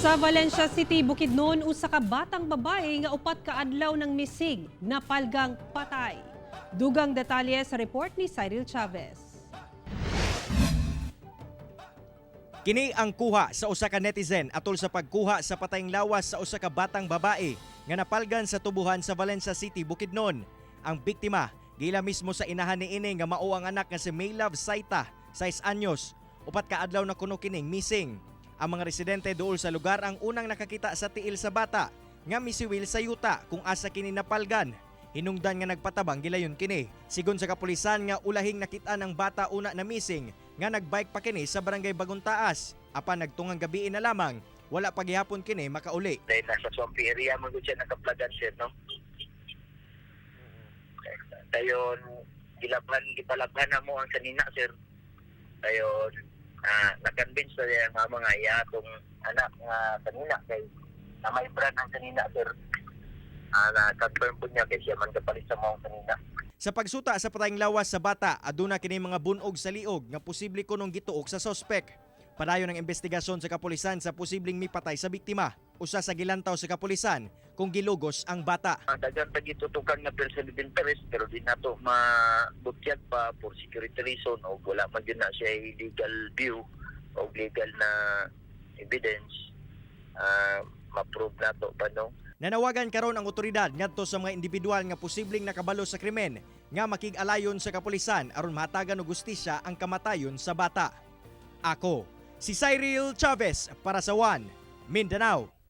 Sa Valencia City, Bukidnon, usa ka batang babae nga 4 ka adlaw ng missing, napalgang patay. Dugang detalye sa report ni Cyril Chavez. Kini ang kuha sa usa ka netizen atol sa pagkuha sa patayng lawas sa usa ka batang babae nga napalgan sa tubuhan sa Valencia City, Bukidnon. Ang biktima gila mismo sa inahan niini nga mao ang anak nga si Maylove Saita, 6 anyos. 4 ka adlaw na kuno kining missing. Ang mga residente duol sa lugar ang unang nakakita sa tiil sa bata nga misiwil sa yuta kung asa kini napalgan. Hinungdan nga nagpatabang gilayon kini. Sigon sa kapulisan nga ulahing nakita ng bata una na missing nga nagbike pa kini sa barangay Bagong Taas. Apan nagtungang gabi na lamang, wala pa gihapon kini makauli. Dahil nasa swampy area mo gud siya nakaplagan, sir, no? Dayon gilabhan, gipalabhan na mo ang sanina, sir. Dayon na-convince na ang mama nga iya atong anak nga sanina kay na may brand ang sanina, sir. Na-confirm po niya kay siya man kapalit sa maong sanina. Sa pagsuta sa patayng lawas sa bata, aduna kini mga bunog sa liog nga posible kunong gituok sa sospek. Padayon ang investigasyon sa kapulisan sa posibleng mipatay sa biktima. Usa sa gilantaw sa kapulisan kung gilugos ang bata. Ang daghan pa gitutukan nga person of interest pero di nato mabutyag pa for security reason o wala man gyud na siya legal view o legal na evidence ma-prove nato pa, no? Nanawagan karon ang otoridad ngadto sa mga individual nga posibleng nakabalo sa krimen nga makig-alayon sa kapulisan aron mahatagan og hustisya ang kamatayon sa bata. Ako, si Cyril Chavez para sa One Mindanao.